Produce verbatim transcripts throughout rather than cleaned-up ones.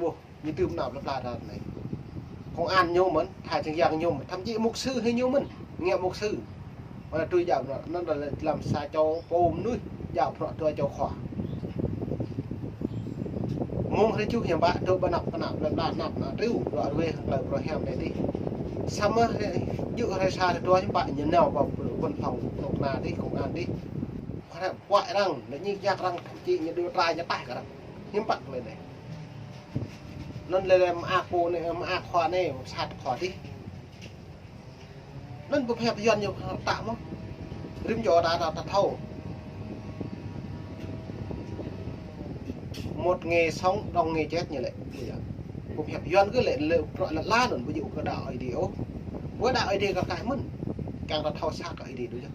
Ƀuh, ñu tŭ mơnă plơi pla ta anai. Công an ñu mơ̆n, tha čang yang ñu mơ̆n, thậm chí mục sư hĭ ñu mơ̆n, ngă mục sư. Mơ̆ tui djă mơnă, anŭn lĕ lăm sa čô pô mơnuih, djă bruă dua čô khua. Mơ̆ng hrơi čuh hiam pă, dŏ ƀơi anăp, anăp plơi pla, anăp ană triu, dŏ rơwe hăng tơlơi pơrơhiam anai dih. Samơ̆ hrơi, djơ̆ hrơi sa hrơi dua hiam pă, ñu nao pơ văn phòng kơnuk kơna dih, công an dih. Hrơi puă arăng, lĕ ñik ñak arăng, thậm chí ñu điều tra ñu taih kơ arăng. Hiam pă tơlơi anai. Anŭn lĕ, lĕ mơak pô anai, mơak khua anai, sat khua dih. Anŭn pơhiăp Yuan ñu tă mơ̆. Rĭm čô ta, ta, ta thâo. Một ngày sống, đông ngày chết ñu lĕ. Pơhiăp Yuan kơ lĕ, lĕ, lĕ la anŭn ƀu djơ̆ kơ đaŏ Ơi Adai ôh. Kơ đaŏ Ơi Adai kar kaĭ mơ̆n. Kiăng ta thâo sat kơ Ơi Adai đôč yơh.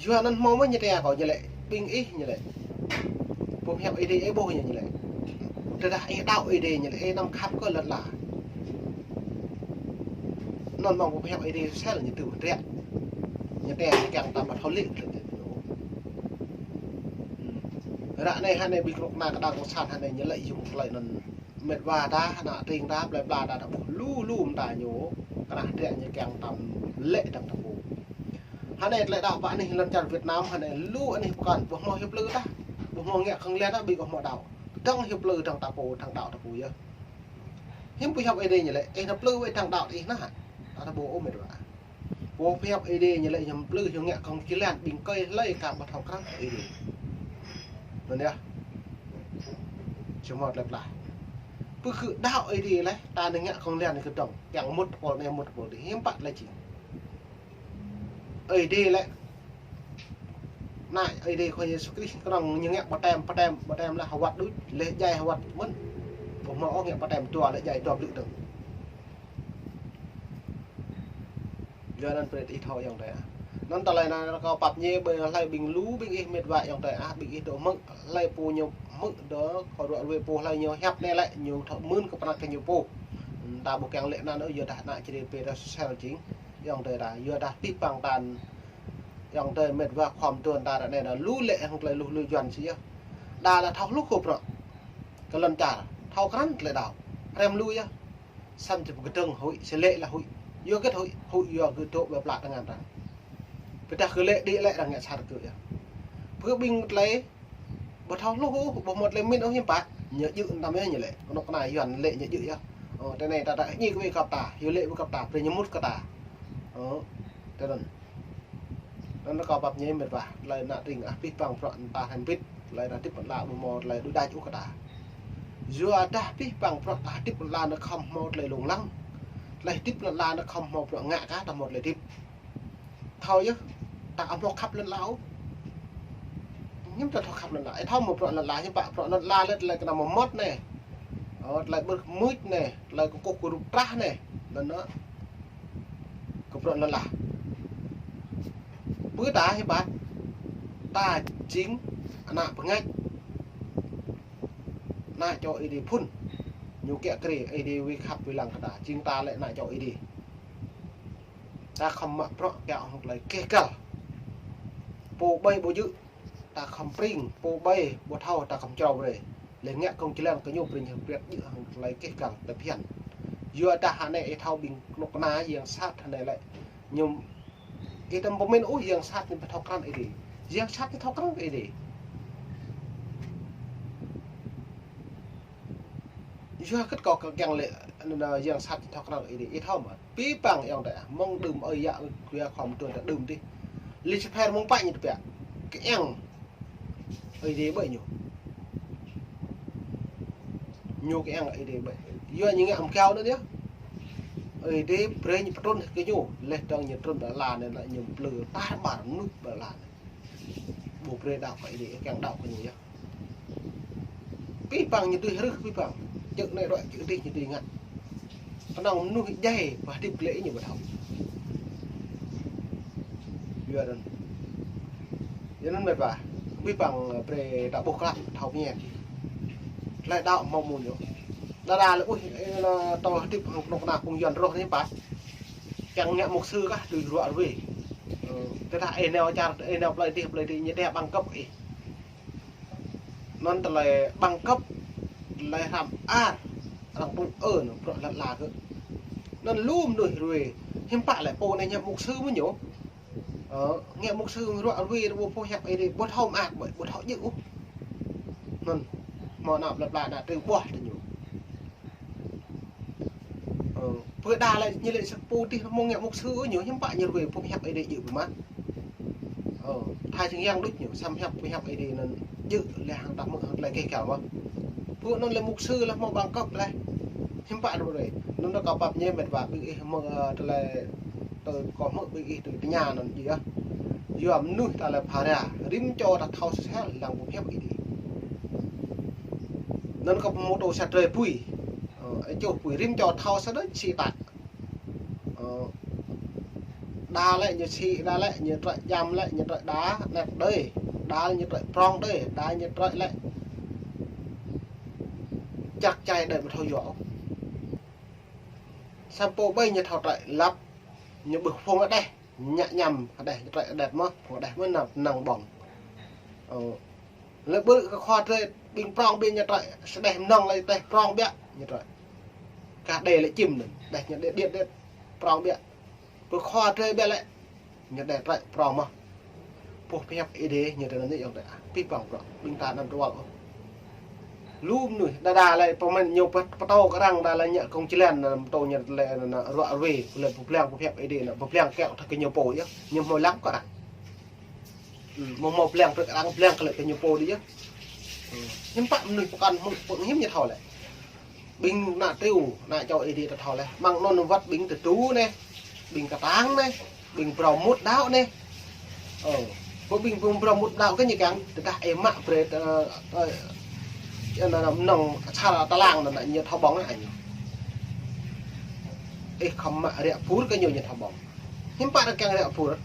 Yua anŭn hmâo mơ̆ ñu tơña kâo ñu lĕ, ƀing ih ñu lĕ. Pơhiăp Ơi Adai ih ƀuh ñu ñu lĕ. Tơdah ih đaŏ Ơi Adai ñu lĕ, ih anăm khăp kơ lŏn ala. Anŭn mơ̆ng pơhiăp Ơi Adai sel ñu tŭ hơdră. Ñu tơña ñu kiăng ta ƀu thâo lĕ. Ră anai hă anai ƀing kơnuk kơna kơđang kơsat hă anai ñu lĕ yŭng tơlơi anŭn. Mĕt wa ta, ană tring ta, plơi pla ta, ta ƀuh lu lu mơta ñu, kơnah hơdră ñu kiăng tam lĕ dăng ta pô. Hă anai tơlơi đaŏ pơ anih lŏn čar Việt Nam, hă anai lu anih pơkŏn, ƀu hmâo hiăp plư ta, ƀu hmâo ngă khŏng lian ta, ƀing ƀu hmâo đaŏ. Dăng hiăp plư dăng ta pô, dăng đaŏ ta pô yơh. Hiư̆m pơhiăp Ơi Adai ñu lĕ, ih nao plư wơ̆t dăng đaŏ ih nă, ta ta ƀuh ôh mĕt wa. Pô pơhiăp Ơi Adai ñu lĕ ñu plư ñu ngă khŏng či lĕ ƀing kơi hlơi kơ ƀu thâo krăn Ơi Adai. Anŭn yơh. Čơmot lĕ plah. Pơkơ đaŏ Ơi Adai lĕ, ta nao ngă khŏng lian kơ dŏng. Kiăng mŭt pôl anai mŭt pôl adih. Hiư̆m pă tơlơi čih. Ơi Adai lĕ. Ană Ơi Adai Khua Yêsu Krist kơnơ̆ng ñu ngă baptem, baptem, baptem lĕ hơwăt đôč, lĕ djai hơwăt mơ̆n. Ƀu hmâo ôh ngă baptem dua lĕ djai dua blư̆ dơ̆ng. Yua anŭn brơi ih thâo ayŏng adơi ah. Anŭn tơlơi anŭn kâo pap ñe ƀơi hlơi ƀing lu ƀing ih mĕt wa ayŏng adơi ah, ƀing ih dŏ hmư̆ hlơi pô ñu hmư̆ dŏ kâo ruă rơwe pô hlơi ñu hiăp anai lĕ ñu thâo mưn kơ pơnăk kơ ñu pô. Ta ƀu kiăng lĕ anŭn ôh, yua dah ană čơđai pê ta sel jing ayŏng adơi ta, yua dah pih pang tan ayŏng adơi mĕt wa khua mơtuan ta ră anai ta lu lĕ hăng tơlơi lu lu Yuan sĭt yơh. Đa đa thâo hluh kơ bruă kơ lŏn čar, thâo krăn tơlơi đaŏ. Hrăm lu yơh. Samơ̆ či pơkơdơ̆ng huĭ, sĭ lĕ lah huĭ. Yua hơget huĭ, huĭ yua gơ̆ dŏ ƀơi pla tơngan arăng. Pơdah gơ̆ lĕ đĭ lĕ arăng ngă sat kơ yơh. Pơ ƀing tơlơi ƀu thâo hluh ôh, ƀu hmâo tơlơi mĭn ôh hiư̆m pă. Ñu djơ̆ tam yơh ñu lĕ. Kơnuk kơna Yuan lĕ ñu djơ̆ yơh. Ơ, tơlơi anai ta ta ñik wơ̆t kơ ta, yua lĕ wơ̆t kơ ta, brơi ñu mŭt kơ ta. Ơ, tơlơi anŭn. Anŭn kâo pap ñe mĕt wa, tơlơi ană tring ah pih pang bruă ta hrăm bit, tơlơi ta hơdip lŏn ala ƀu hmâo tơlơi đôč đač ôh kơ ta. Yua dah pih pang bruă ta hơdip lŏn ala anŭn khŏm hmâo tơlơi lông lăng. Tơlơi hơdip lŏn ala anŭn khŏm hmâo bruă ngă kah ta hmâo tơlơi hơdip. Thâo yơh, ta ƀu hmâo khăp lŏn ala ôh. Hiư̆m ta thâo khăp lŏn ala, ih thâo mơ̆ bruă lŏn ala hiư̆m pă, bruă lŏn ala lĕ tơlơi kơnăm mơmŏt anai. Ơ, tơlơi ƀơ̆t mưč anai, tơlơi kơkuh kơrup trah anai. Anŭn anŭn. Kơ bruă lŏn ala. Pơ ta hiư̆m pă, ta jing ană bơngač, ană čô Ơi Adai phŭn. Ñu kiă kriê Ơi Adai wĭt khăp wĭt lăng kơ ta, jing ta lĕ ană čô Ơi Adai. Ta khŏm mă bruă kiăng hăng tơlơi keh kăl. Pô ƀai ƀu djơ̆, ta khŏm pring, pô ƀai ƀu thâo ta khŏm črâo brơi. Lĕ ngă kông či lăng kơ ñu pring hăng pret djơ̆ hăng tơlơi keh kăl tơphiăn. Yua dah hă anai ih thâo ƀing kơnuk kơna yang sat hă anai lĕ. Ñu ih tơm pơmĭn ôh yang sat ñu ƀu thâo krăn Ơi Adai. Yang sat ñu thâo krăn Ơi Adai. Yua hơget kâo kiăng lĕ, anŭn yang sat thâo krăn Ơi Adai, ih thâo mơ̆. Pih pang ayŏng adơi ah, mơ̆ng đưm ơi yă, kơ khua mơtuan ta đưm dih. Lucifer mơ̆ng pă ñu tơbiă. Kiăng Ơi Adai ƀơi ñu. Ñu kiăng Ơi Adai ƀơi. Yua ñu ngă mơ̆ng kâo anŭn yơh. Ơi Adai brơi ñu pơtrŭn kơ ñu, leh dơ̆ng ñu trŭn ƀơi lŏn anai, ñu plư tar ƀar mơnuih ƀơi lŏn anai. Ƀu brơi đaŏ kơ Ơi Adai, kiăng đaŏ kơ ñu yơh. Pih pang ñu tui hrưh pih pang. Čư̆ anai đuaĭ čư̆ adih ñu tui ngă. Kơnơ̆ng mơnuih djai, pơhơdip lĕ ñu ƀu thâo. Yua anŭn. Yua anŭn mĕt wa. Pih pang brơi ta ƀuh klă, thâo pơñen. Tơlơi đaŏ hmâo mơ̆n ñu. Đa đa lĕ ƀuh, ơ, tơl hơdip hăng kơnuk kơna phung Yuan rŏh anai pă. Kiăng ngă mục sư kah, tui ruă rơwe. Ơ, tơdah ih nao čar, ih nao plơi adih, plơi adih ñu tơña bằng cấp ih. Anŭn tơlơi bằng cấp tơlơi hrăm ar, arăng tŭ ơn, bruă lăn ala kơ. Anŭn lu mơnuih ruai, hiư̆m pă lĕ pô anai ngă mục sư mơ̆ ñu. Ơ, ngă mục sư ruă ruai, rơbô pô hiăp Ơi Adai, ƀu thâo mơak ƀơi, ƀu thâo djơ̆ ôh. Anŭn, hmâo ană plơi pla ană triu ƀuah tơ ñu. Ơ, pơ đa lĕ, ñu lĕ sa pô dih hmâo ngă mục sư ôh ñu, hiư̆m pă ñu ruai pô hiăp Ơi Adai djơ̆ ƀơi mă. Ơ, thai čơng yang đôč ñu, săm hiăp pô hiăp Ơi Adai anŭn djơ̆ lĕ hăng tah mơ̆ hăng tơlơi keh kal mơ̆. Pô anŭn lĕ mục sư lĕ hmâo bằng cấp lĕ. Hiư̆m pă ruai. Anŭn kâo pap ñe met wa ƀing ih hmâo, ơ, tơlơi tơ kâo hmư̆ ƀing ih tui tơña anŭn djơ̆. Yua mơnuih ta lĕ phara, rĭm čô ta thâo sel lăng pô hiăp Ơi Adai. Anŭn kâo pơmôtô sa drơi apui. Ơ, ơ, čô apui rĭm čô thâo sa đôč sĭ ta. Ơ, đa lĕ ñu sĭ, đa lĕ ñu trơi jăm lĕ, ñu trơi đa, nĕt đơi. Đa lĕ ñu trơi prong đơi, đa ñu trơi lĕ. Čăk čai đơi ƀu thâo yua ôh. Sa pô ƀơi ñu thâo trơi lăp, ñu ƀuh phung hơđeh, ñă ñăm hơđeh, ñu trơi hơđeh mơ̆, phung hơđeh mơ̆ năng, năng ƀơ̆ng. Ơ, lĕ ƀơi kơ khua trơi ƀing prong ƀiă ñu trơi, sa đeh mơnơ̆ng lĕ teh prong ƀiă ñu trơi. Kah đe lĕ čim anŭn, đeh ñu đe điêt điêt prong ƀiă. Pơ khua trơi ƀiă lĕ ñu đe trơi prong mơ̆. Pô pơhiăp Ơi Adai ñu trơi anŭn ñu yŏng trơi. Pih păng prong, ƀing ta anăm tơwăl ôh. Lu mơnuih, đa đa lĕ pơmĭn ñu pơt-, pơtô kơ arăng đa lĕ ngă kông čơlen, pơtô ñu lĕ anŭn ruă ruai, lĕ pơblang pô pơhiăp Ơi Adai anŭn, pơblang keo thâo kơ ñu pô yơh, ñu hmâo lăng kơ arăng. Ơ, hmâo, hmâo blang brơi kơ arăng, blang kơ lĕ kơ ñu pô dih yơh. Ơ, hiư̆m pă mơnuih pơkŏn hmư̆ pơ̆ng hiư̆m ñu thâo lĕ. Ƀing ană triu, ană čô Ơi Adai ta thâo lĕ. Mơ̆ng anŭn wơ̆t ƀing tơdu anai, ƀing kơtang anai, ƀing phrâo mŭt đaŏ anai. Ơ, pô ƀing, ƀing phrâo mŭt đaŏ kơ ñu kiăng, tơdah ih mă brơi, ơ, ơ, anŭn, anŭn, mơnơ̆ng asar tơlang anŭn, ñu thâo ƀơ̆ng anai ñu. Ih khŏm mă ră pur kơ ñu, ñu thâo ƀơ̆ng. Hiư̆m pă arăng kiăng ră pur.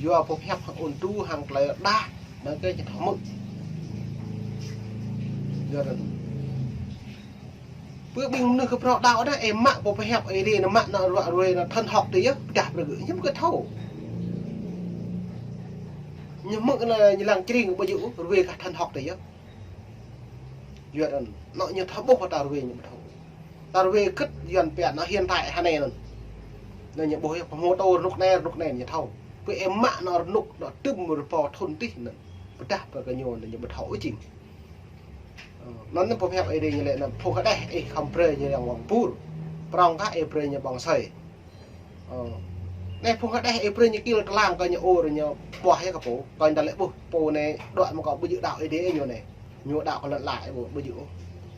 Yua pô pơhiăp hăng ôn tu hăng tơlơi đah, anŭn kơ ñu thâo hmư̆. Yua anŭn. Pơ ƀing mơnuih kơ phrâo đaŏ đah, ơ, mă pô pơhiăp Ơi Adai anŭn, mă anŭn ruă ruai anŭn thần học tơ yơh, pơdah brơi gơ̆, hiư̆m gơ̆ thâo. Ñu hmư̆ anŭn ñu lăng čring ƀu djơ̆, ruai kah thần học tơ yơh. Yua anŭn, anŭn ñu thâo ƀuh ta ruai ñu ƀu thâo. Ta ruai kơ̆t Yuan pia anŭn hiện tại hơnai anŭn. Anŭn ñu ƀuh yơh, pơhmô tô rơnŭk anai, rơnŭk anai ñu thâo. Pơ ih mă anŭn rơnŭk anŭn tơm rơbâo thŭn tih anŭn. Pơdah pơ kơ ñu anŭn ñu ƀu thâo ôh jing. Ơ, anŭn anŭn pô pơhiăp Ơi Adai ñu lĕ anŭn phung hơđeh ih khŏm brơi ñu lăng wang pur. Prong kah ih brơi ñu ƀơ̆ng asơi. Ơ. Anai phung hơđeh ih brơi ñu kil tơlang kơ ñu ur ñu ƀuah yơh kơ pô. Kơ ñu ta lĕ ƀuh pô anai đuaĭ mơ̆ng kâo ƀu djơ̆ đaŏ Ơi Adai ñu anai. Ñu đaŏ kơ lŏn ala ƀu, ƀu djơ̆ ôh.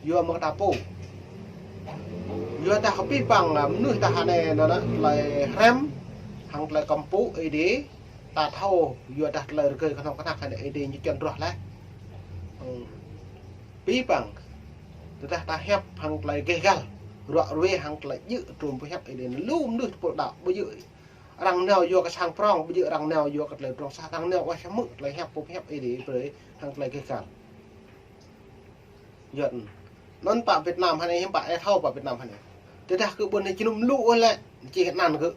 Yua mơ̆ng ta pô. Yua dah kơ pih păng, ơ, mơnuih ta hơnai anŭn, anŭn, tơlơi hrăm, hăng tơlơi kơmpŭ Ơi Adai, ta thâo, yua dah tơlơi rơgơi kơnơ̆ng kơnăk hơnai Ơi Adai ñu čŏng ruah laih. Ơ. Pih păng. Tơdah ta hiăp hăng tơlơi gêh găl, ruă ruai hăng tơlơi djơ̆ trôm pơhiăp Ơi Adai anŭn lu mơnuih tơpul đaŏ, ƀu djơ̆ arăng nao yua kơ sang prong, ƀu djơ̆ arăng nao yua kơ tơlơi prong sah, arăng nao wah hmư̆ tơlơi hiăp pô pơhiăp Ơi Adai brơi hăng tơlơi gêh găl. Yua anŭn. Anŭn pă Việt Nam hơnai, hiư̆m pă ih thâo pă Việt Nam hơnai. Tơdah kơ ƀôn anai jơnum lu ôh lĕ, čih anăn kơ.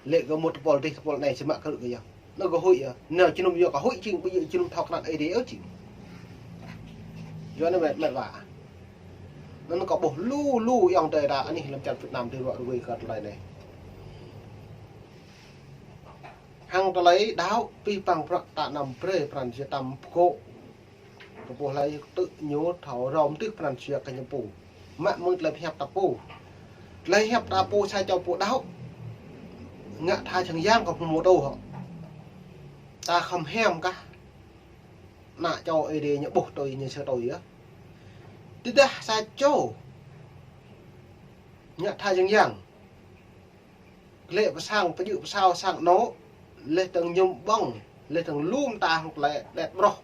Lĕ kơ mŭt tơpul dih tơpul anai či mă kơ rơ̆ kơ yơh. Anŭn kơ huĭ yơh. Nao jơnum yua kơ huĭ jing, ƀu djơ̆ jơnum thâo krăn Ơi Adai ôh jing. Yua anŭn met, met wa. Anŭn kâo ƀuh lu, lu ayŏng adơi ta anih lăm čar Việt Nam dih ruă ruai kơ tơlơi anai. Hăng tơlơi đaŏ pih păng prăk ta anăm brơi pran jua tam pơkŏ. Kơ pô hlơi tơ ñu thâo rŏm tih pran jua kơ ñu pô. Mă mơ̆ng tơlơi pơhiăp ta pô. Tơlơi hiăp ta pô sa čô pô đaŏ. Ngă tha čang yang kơ pơhmô tô hŏ. Ta khŏm hiam kah. Ană čô Ơi Adai ñu ƀuh tui ñu sơ tui yơh. Tơdah sa čô. Ngă tha čang yang. Glĕ pơ sang, pơjư̆ pơ sao sang anŏ, leh tơ̆ng ñum ƀơ̆ng, leh tơ̆ng lum ta hŏng tơlơi đet ƀroh.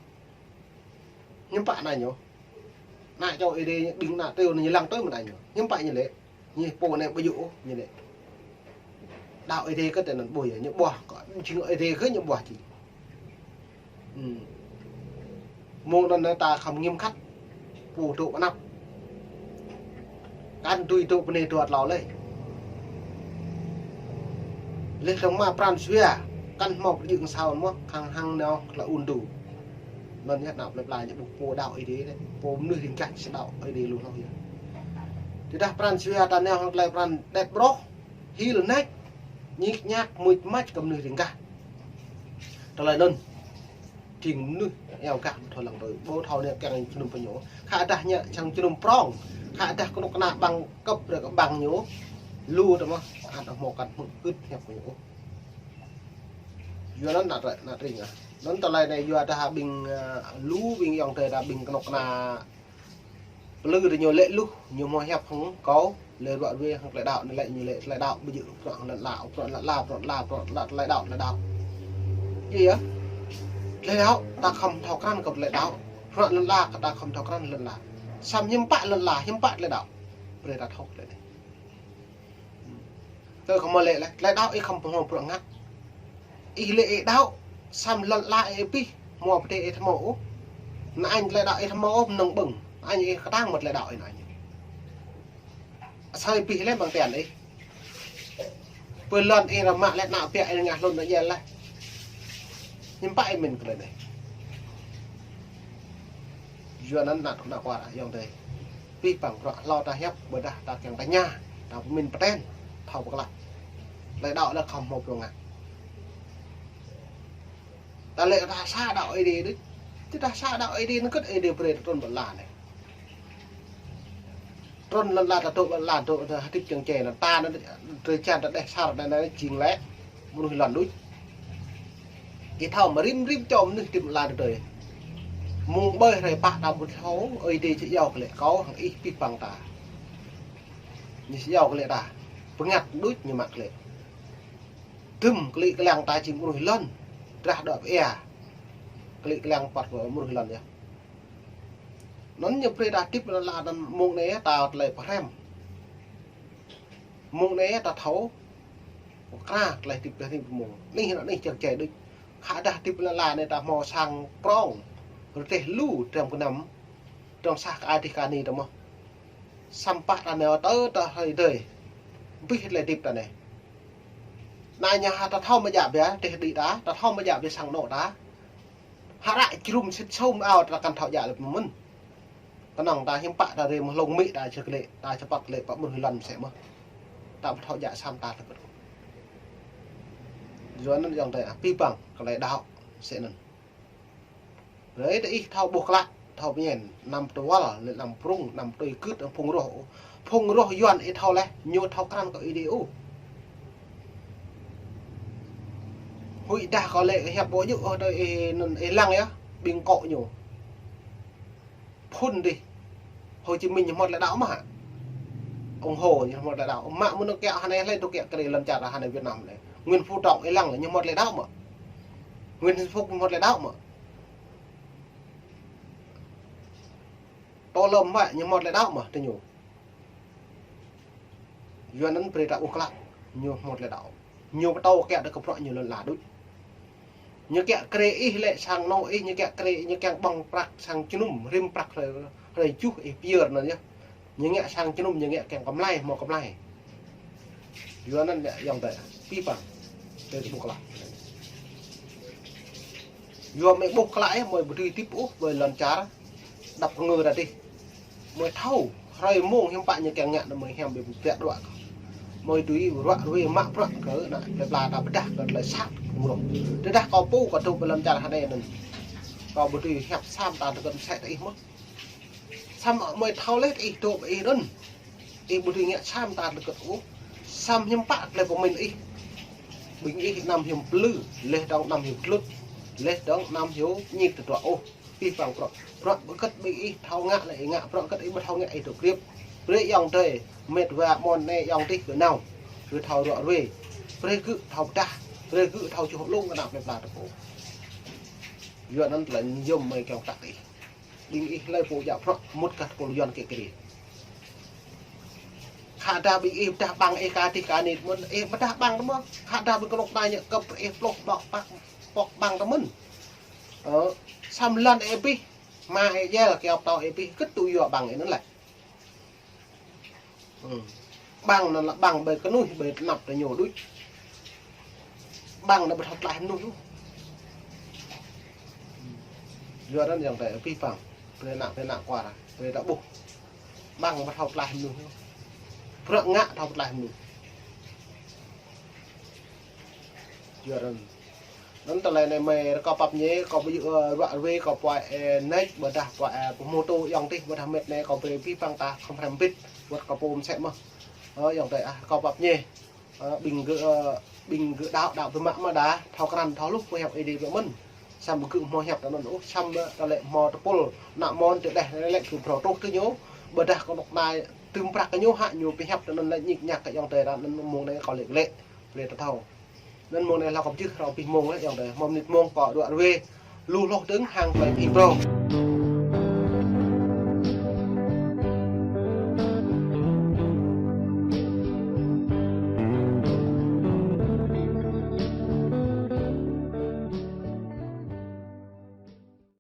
Hiư̆m pă anai ñu. Ană čô Ơi Adai, ƀing ană triu anai ñu lăng tui mơ̆n anai ñu. Hiư̆m pă ñu lĕ. Ñu pô anai ƀu djơ̆ ôh, ñu lĕ. Đaŏ Ơi Adai kơ tơnăn ƀu yơh, ñu ƀuah kơ. Jing Ơi Adai kơ ñu ƀuah jing. Ơ. Mơ̆ng anŭn ta khŏm nghiêm khắt. Pô dŏ pơ anăp. Kăn tui dŏ pơ anai dua tlâo lĕ. Leh tơ̆ng mă pran jua. Kăn hmâo pơjing sao mơ̆, khăng hăng nao kơ tơlơi ung tŭ. Anŭn yơh ană plơi pla ñu ƀuh pô đaŏ Ơi Adai anai, pô mơnuih riêng gah sĭt đaŏ Ơi Adai lu hloh yơh. Tơdah pran jua ta nao hăng tơlơi pran đet ƀroh, hil nač, ñik ñak, muč mač kơ mơnuih riêng gah. Tơlơi anŭn, jing mơnuih iâu gah ƀu thâo lăng tui, ƀu thâo nao kiăng jơnum pơ ñu. Khă dah ñu sang jơnum prong, khă dah kơnuk kơna ƀăng kơp brơi kơ ƀăng ñu, lu tơ mơ̆, ăt hmâo kăn hmư̆ gưt hiăp kơ ñu. Yua anŭn ană tring, ană tring ah. Anŭn tơlơi anai yua dah ƀing, ơ, lu ƀing ayŏng adơi dah ƀing kơnuk kơna plư tơ ñu lĕ luh, ñu hmâo hiăp hăng kâo, lĕ ruă ruê hăng tơlơi đaŏ anai lĕ ñu lĕ tơlơi đaŏ ƀu djơ̆ bruă hăng lŏn ala, bruă lŏn ala, bruă lŏn ala, bruă lŏn ala, tơlơi đaŏ, tơlơi đaŏ. Yơh yơh. Tơlơi đaŏ, ta khŏm thâo krăn kơ tơlơi đaŏ. Bruă lŏn ala, ta khŏm thâo krăn lŏn ala. Samơ̆ hiư̆m pă lŏn ala, hiư̆m pă tơlơi đaŏ. Brơi ta thâo tơlơi anai. Kơ khŏm lĕ lĕ, tơlơi đaŏ ih khŏm hmâo bruă ngă. Ih lĕ ih đaŏ, samơ̆ lŏn ala ih abih, hmâo pơdai ih ƀu hmâo ôh. Anŭn tơlơi đaŏ ih ƀu hmâo ôh, mơnơ̆ng ƀơ̆ng. Anŭn ih kơtang mơ̆ tơlơi đaŏ ih anŭn. Asơi abih lĕ mơ̆ng tian ih. Pơ lŏn ih rơmă lĕ ană piă ih ngă hlŭn anŭn yơh lĕ. Hiư̆m pă ih mĭn kơ tơlơi anai. Yua anŭn ană tŭ ană kuar ayŏng adơi. Abih bang bruă hlâo ta hiăp ƀôdah ta kiăng tơña, ta pơmĭn pơtĕn, thâo pơklă. Tơlơi đaŏ lĕ khŏm hmâo bruă ngă. Ta lĕ ta sa đaŏ Ơi Adai đôč. Tơdah sa đaŏ Ơi Adai anŭn kơ̆t Ơi Adai brơi ta trŭn ƀơi lŏn ala anai. Trŭn lŏn ala ta dŏ ƀơi lŏn ala dŏ ta hơdip čang čê anŭn ta anŭn drơi jăn ta đeh sar anŭn anŭn jing lĕ mơnuih lŏn đôč. Ih thâo mơ̆ rĭm rĭm čô mơnuih hơdip lŏn ala tơdơi. Mơ̆ng ƀơi hrơi pă ta ƀu thâo, Ơi Adai či iâu kơ lĕ kâo hăng ih abih bang ta. Ñu či iâu kơ lĕ ta. Bơngăt đôč ñu mă kơ lĕ. Dŭm klĭ klang ta jing mơnuih lŏn. Drah đuaĭ pơ ia. Klĭ klang păt mơnuih lŏn yơh. Anŭn ñu brơi ta hơdip lŏn ala anŭn mơ̆ng anai ta tơlơi pơhrăm. Mơ̆ng anai ta thâo. Pơkra tơlơi hơdip tơlơi hơdip mơ̆ng. Anih anŭn anih čang čê đôč. Khă dah hơdip lŏn ala anai ta hmâo sang prong. Rơdêh lu tram gơnam. Tơdang sah kơ adih kơ ani ta mơ̆. Samơ̆ pă ta nao tơ tơ hrơi adơi. Abih tơlơi hơdip ta anai. Anai ñu ha ta thâo mơ̆ djă biă, teh đĭ ta, ta thâo mơ̆ djă biă sang anŏ ta. Hơră jrŭm sĭt sum ao ta kăn thâo djă lĕ mơ̆n. Kơnơ̆ng ta hiư̆m pă ta rĭm hlŏng mĭ ta čơkơlĕ, ta čơpăt kơlĕ pă mơnuih lŏn mơsĕ mơ̆. Ta ƀu thâo djă sa mơta tơkơt. Yua anŭn ayŏng adơi abih bang kơ tơlơi đaŏ mơsĕ anŭn. Brơi ta ih thâo ƀuh klă, thâo pơñen, anăm tơwăl, lĕ anăm prŭng, anăm tui gưt, anăm phung roh. Phung roh Yuan ih thâo leh, ñu thâo krăn kơ Ơi Adai ôh. Huĭ dah kâo lĕ hiăp ƀu djơ̆ ôh tơ ih anŭn ih lăng yơh, ƀing kŏ ñu. Phŭn dih. Hồ Chí Minh ñu hmâo tơlơi đaŏ mơ̆ hă? Ông Hồ ñu hmâo tơlơi đaŏ. Mă mơ̆n kiăng hơnai hlơi tŭ kiăng kơ lŏn čar hơnai Việt Nam lĕ. Nguyễn Phú Trọng ih lăng lĕ ñu hmâo tơlơi đaŏ mơ̆? Nguyễn Xuân Phúc ñu hmâo tơlơi đaŏ mơ̆? Tô Lâm mă ñu hmâo tơlơi đaŏ mơ̆ tơ ñu? Yua anŭn brơi ta ƀuh klă, ñu hmâo tơlơi đaŏ. Ñu pơtô kiăng tơ kơ bruă ñu lŏn ala đôč. Ñu kiăng krê ih lĕ sang anŏ ih, ñu kiăng krê, ñu kiăng ƀơ̆ng prăk sang jơnum, rĭm prăk hrơi, hrơi juh ih pơyơr anŭn yơh. Ñu ngă sang jơnum, ñu ngă kiăng kơmlai, hmâo kơmlai. Yua anŭn yơh ayŏng adơi, abih bang, tơ ƀuh klă. Yua mơi ƀuh klă ih, mơi ƀu dưi hơdip ôh, ƀơi lŏn čar, đăp kơ ngơ ta dih. Mơi thâo, hrơi mông hiư̆m pă ñu kiăng ngă anŭn mơi hiam ƀu pơpiă đuaĭ kơ. Mơi dưi ruă ruê mă bruă kơ ană plơi pla ta pơdah kơ tơlơi sat kơ mơnuih. Tơdah kâo pô kâo dŏ ƀơi lŏn čar hơnai anŭn. Kâo ƀu dưi hiăp sa mơta tơkơt mơsĕ tơ ih mơ̆. Samơ̆ mơi thâo leh ih dŏ ƀơi ih anŭn. Ih ƀu dưi ngă sa mơta tơkơt ôh. Samơ̆ hiư̆m pă tơlơi pơmĭn ih. Ƀing ih anăm hiư̆m plư, leh dơ̆ng anăm hiư̆m tlut, leh dơ̆ng anăm hiư̆m ñik tơdruă ôh. Abih bang bruă. Bruă hơgĕt ƀing ih thâo ngă lĕ ih ngă, bruă hơgĕt ih ƀu thâo ngă ih dŏ kriêp. Brơi ayŏng adơi, met wa mơ̆n anai ayŏng adih gơ̆ nao. Gơ̆ thâo ruă ruê. Brơi gơ̆ thâo pơdah. Brơi gơ̆ thâo čuh lông kơ ană plơi pla ta pô. Yua anŭn tơlơi yôm mơi kiăng pơtă ih. Ƀing ih hlơi pô djă bruă mŭt kơ tơpul Yuan kiăng krê. Khă dah ƀing ih pơdah ƀăng ih kơ adih kơ ani mơ̆n, ih pơdah ƀăng tơ mơ̆. Khă dah ƀing kơnuk kơna ñu kơp ih ploh ƀăng, pŏk ƀăng tơ mơ̆n. Ơ, samơ̆ lŏn ih abih, mă ih djel, kiăo pơtâo ih abih, hơgĕt tŭ yua ƀăng ih anŭn lĕ. Hm. Ƀăng anŭn lĕ ƀăng ƀơi kơnuih, ƀơi tơnap tơ ñu đôč. Ƀăng anŭn ƀu thâo tlaih mơnuih ôh. Yua anŭn ayŏng adơi pih păng. Brơi ană, brơi ană kuar, brơi ta ƀuh. Ƀăng ƀu thâo tlaih mơnuih. Bruă ngă thâo tlaih mơnuih. Yua anŭn. Anŭn tơlơi anai mơi rơkâo pap ñe, kâo ƀu djơ̆, ơ, ruă ruê, kâo pơai, ơ, nač, ƀôdah pơai, ơ, pơhmutu ayŏng adơi, ƀôdah met anai kâo brơi pih păng ta khŏm hrăm bit, wơ̆t kâo pô mơsĕ mơ̆n. Ơ, ayŏng adơi ah, rơkâo pap ñe. Ơ, ƀing gơ̆, ơ, ƀing gơ̆ đaŏ, đaŏ biă mă mơ̆ đa, thâo krăn, thâo hluh, pơhiăp Ơi Adai biă mơ̆n. Samơ̆ gơ̆ hmâo hiăp tơ anŭn ôh, samơ̆ tơlơi hmâo tơpul, ană mơ̆n tơlơi lĕ gơ̆ phrâo truh kơ ñu, ƀôdah kơnuk kơna tơm prăk kơ ñu hă, ñu pơhiăp tơ anŭn lĕ ñik ñak kơ ayŏng adơi ta anŭn mơ̆ng anai kâo lĕ lĕ, brơi ta thâo. Anŭn mơ̆ng anai hlâo kâo pơjưh rơkâo pih mông lĕ ayŏng adơi, hmâo mơnit mông kâo ruă ruê, lu hloh dơ̆ng hăng tơlơi pih phrâo.